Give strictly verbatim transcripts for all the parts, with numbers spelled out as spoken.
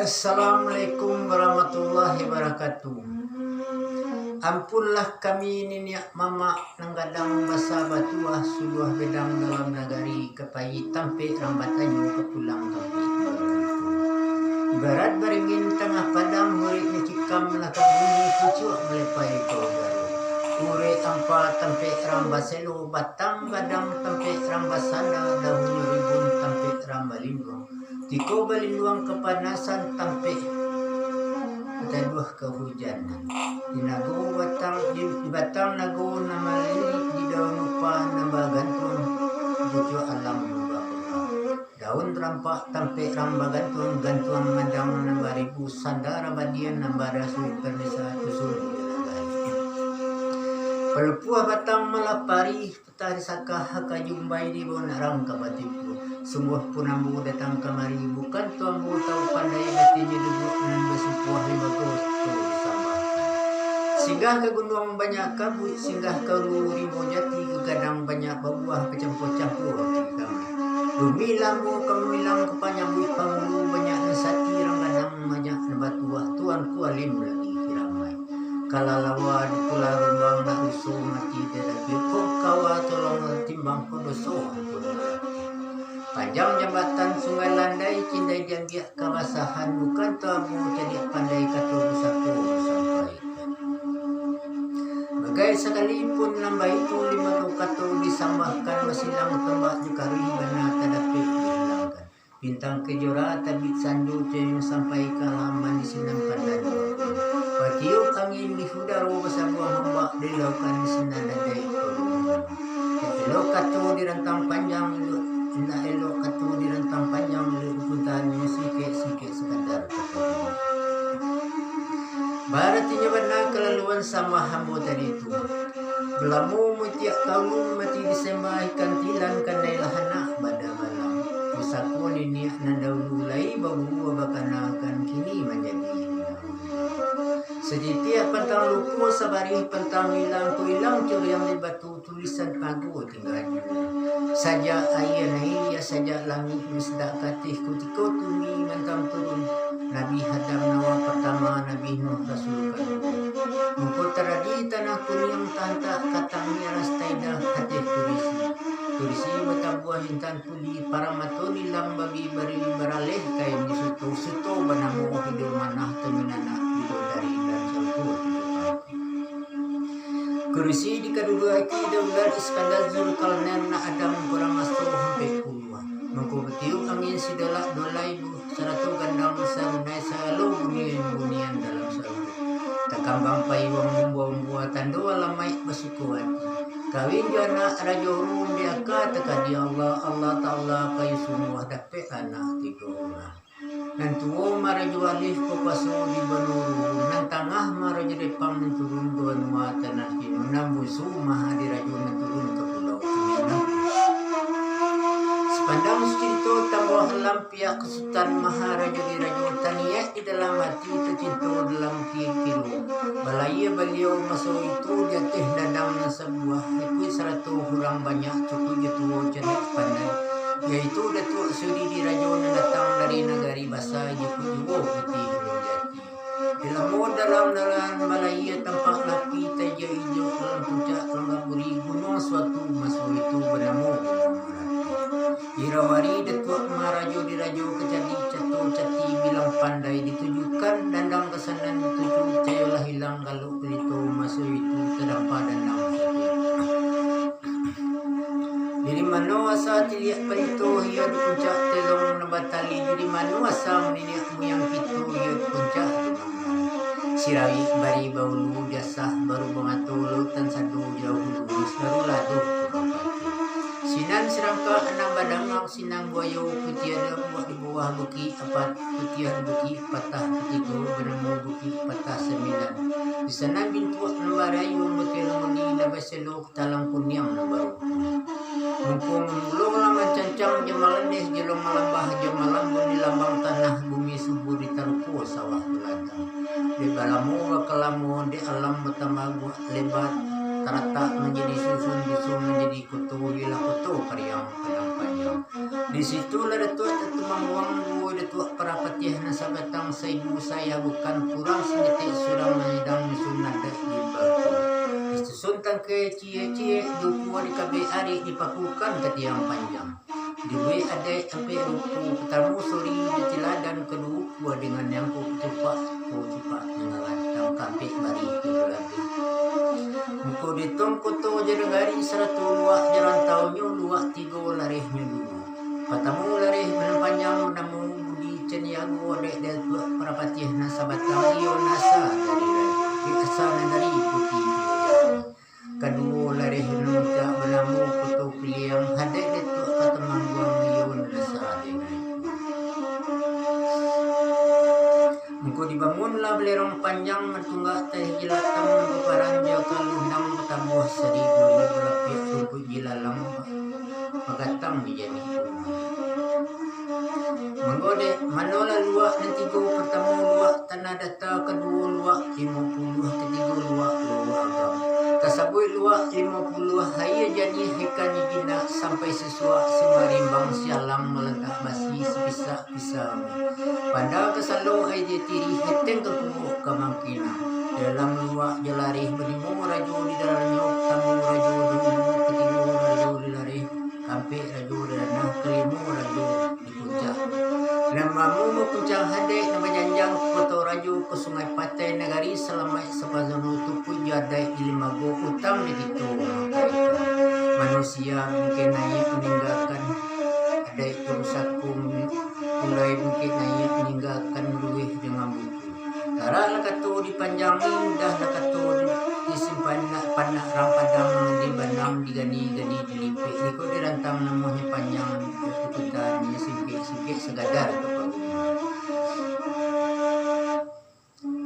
Assalamualaikum warahmatullahi wabarakatuh. Ampunlah kami niniak mamak nan gadang basa batuah suluah bedang dalam nagari ka pai tampek rang batanyo ka pulang tampek. Ibarat baringin tangah padang, murik nyo cikam lah ka bumi, pucuak malepai ka udaro. Urek ampa tampek rang baselo, batang gadang tampek rang basanda, dahunnyo ribun tampek rang balinduang. Tiko balinduang kapanasan tampek taduah kahujanan. Di nago batang, di, di batang nago nan malirik, di daun upa nan bagantuang, pucuak alam nan bapulang. Daun rampak tampek rang bagantuang, gantuang mandang nan baribu, sanda rabadian nan barasuik, parmisa tusun di ladang. Palupuah batang malapari, patah disakah ka jumbai, di bonarang ka batipu. Sungguahpun ambo datang kamari, bukan tu ambo tahu pandai, batinyo duduak nan basumpuah, limbago tu disambah. Singgah ka gunuang banyak kabuik, singgah ka ulu rimbo jati, ka gadang banyak babuah, bacampua-campua ati damai. Bumi lambo ka muilang, ka panyambuik pangulu, banyak nan sati rang gadang, banyak nan batuah, tuanku alim lagi kiramai. Kalalawa di Pulau Rumbang, nak ruso mati dadabiak, kok kawa tolong timbang, kok doso ampun. Panjang jambatan Sungai Landai, cindai diambiak kabasahan, bukan tu ambo cadiak pandai, kato pusako sampaikan. Bagai sakalipun nan baitu, limo tu kato disambahkan, basilang tombak jo karuih, bana tadapek dihilangkan. Bintang kejora tabik sando, cayonyo sampai ka laman di sinan pandan. Batiup angin di udaro, basabuang ombak di lautan, di sinan adai. Elok kato dirantang panjang, elok, indak elok kato dirantang panjang, elok dipuntahan sikek-sikek sakadar kato. Baratinyo bana kalaluan sambah ambo tadi tu. Balamo mutiak kaulun mati disembah, ikan tilan kandai lah anak bada balam. Pusako niniak nan dahulu lai babuah bakanakan, kini manjadi. Satitiak pantang lupo, sabarih pantang ilang, ko ilang curiang di batu, tulisan pago tingga juo. Sajak aia naiak, sajak langik masedak kateh, kutiko tumi mantang turun, Nabi Adam nawa partama, Nabi Nuh rasul kaduo. Mangko taradi tanah kuniang, tantak katang miras taidah ateh turisi. Turisi batabuah intan pudi, paramato nilam babi bari, baraleh kain di suto, suto banamo Hiduamanah, Tuminanak, Bidodari, dan Sauko. Kurisi dikaduduaki Daulat Iskandar Zulkarnain, nak Adam kurang aso hampek puluah. Mangko batiup angin sidalak duo lai buah, sarato gandang sarunai sagalo bunian-bunian dalam sarugo. Takambang payuang umbua-umbua, tando alamaik basuko ati. Kawin jo anak Rajo Rum di aka takadi Allah, Allah Taala payu sungguah dapek anak tigo urang. Nan tuo Marajo Alif bakuaso di banua Rum, nan tangah Marajo Depang nan turun ka banua Tanah Kino, nan busu Mahadirajo nan turun ka Pulau Angin Lampus. Sapandang sucarito tambuah alam, pihak ka Sutan Maharajo Dirajo, taniaik di dalam ati, tacinto dalam pikiro. Balayia baliau maso itu di ateh dadang nan sabuah, ikuik sarato urang banyak, cukuik jo tuo cadiak pandai, yaitu Datuak Sudi Dirajo nan datang dari nagari basa, ikuik juo Putih Gunung Jati. Di lamo dalam dalan balayia, tampak lapi taijak-ijak, dalam puncak langkah buri, gunuang suatu maso itu banamo Gunuang Marapi. Irawari Datuak Marajo Dirajo, kacadi cato cati bilang pandai, ditujukan dandang ka sanan dituju, cayolah ilang galok pelito, maso itu tadampa dandang satu. Dari mano asa tiliak palito, iyo di puncak telong nan batali, dari mano asa niniak muyang kito, iyo di puncak. Sirawik bari baulu diasah, baru bangato lautan sado jauah lurus, baru lado. Sinan sirangkak anak badangau, sinan buayo putiah dabuak di bawah bukik apat, putiah bukik patah katigo banamo Bukik Patah Sambilan. Di sanan bintuak nan barayuang, butiah nan mudi labai selo, talang kuniang nan barumpun. Mangko mangulong lah mancancang, jo malandeh, jo malambah, jo malambun, di lambang tanah bumi subur, di tarupo sawah balantang. Dek balamo bakalamo, dek alam batambah lebar, taratak manjadi susun, dusun manjadi koto, iyolah Koto Pariang Padang Panjang. Di situlah Datuak Tatumangguang duo Datuak Parapatiah nan sabatang saibu saya bukan kurang saketek surang manyidang nyusun adat di baku. Disusun tangkai ciek-ciek, duo puluah dikabek arik dipakukan ka tiang panjang. Dibuek adaik ampek rupo, partamo sori ditiladan, kaduo puluah dengan nyangko katupak, ko cupak dengan rantang kampek bari tigo labih. Muko detong koto jo nagari sarato luak jo rantaunyo, luak tigo larehnyo duo. Partamo lareh nan panjang banamo Budi Caniago, adaik Datuak Parapatiah nan sabatang iyo nasa dari rajo, di asa nan dari putih tigo jari. Kaduo lareh nan mutak banamo Koto Piliang, adaik Datuak Tatumangguang iyo nasa dari rajo. Muko dibangunlah balerong panjang, matunggak teh jilatang, baparan jo kalundang, batabuah sari guli, balapiak rumpuik jilalang, bagatang di jani rumah. Mangko dek, manolah luak nan tigo, partamo luak Tanah Data, kaduo luak Limo Puluah, katigo luak Luo Agam. Tasabuik luak Limo Puluah, aia janiah ikan jijinak, sampai sisuak simarimbang, sialang malantak basi, sipisak pisang. Panda kasalo aia tirih, heteng kakuok kamangkinang. Dalam luak jo lareh balimo rajo di dalamnyo, partamo rajo di ulu, katigo rajo di lareh, kaampek rajo di tanah, kalimo rajo di puncak. Nan mamu mapuncak adaik nan bajanjang, Koto Rajo ka Sungai Patai, nagari salamaik sapasano, tukuik jo adaik di limbago, utang di kito mangkaikan. Manusia mungkin naiak maninggakan adaik jo pusako, mulai mungkin naiak maninggakan lueh dengan buku. Tarak lah kato dipanjangi, mudah lah kato di-, disimpan, nak panak rang padang, dibanam, digani-gani, dilipek. Iko dirantang namonyo panjang, diputar, disingkek-singkek sagadar ka paguno.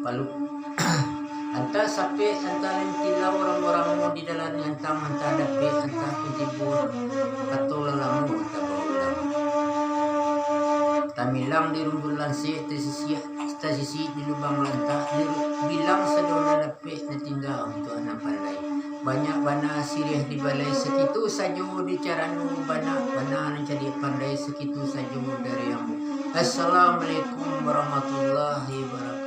Palu. Antah sapek, antah lentilau, ramo-ramo di dalam nyantang, antah dapek, antah pun tibo, kato lah lamo tabaulang. Tamilang di rumbun lansek, tasisiak, tasisik di lubang lantak, dibilang sado nan dapek, nan tingga untuak nan pandai. Banyak bana siriah di balai, sakitu sajo di carano, banyak bana nan cadiak pandai, sakitu sajo dari ambo. Assalamualaikum warahmatullahi wabarakatuh.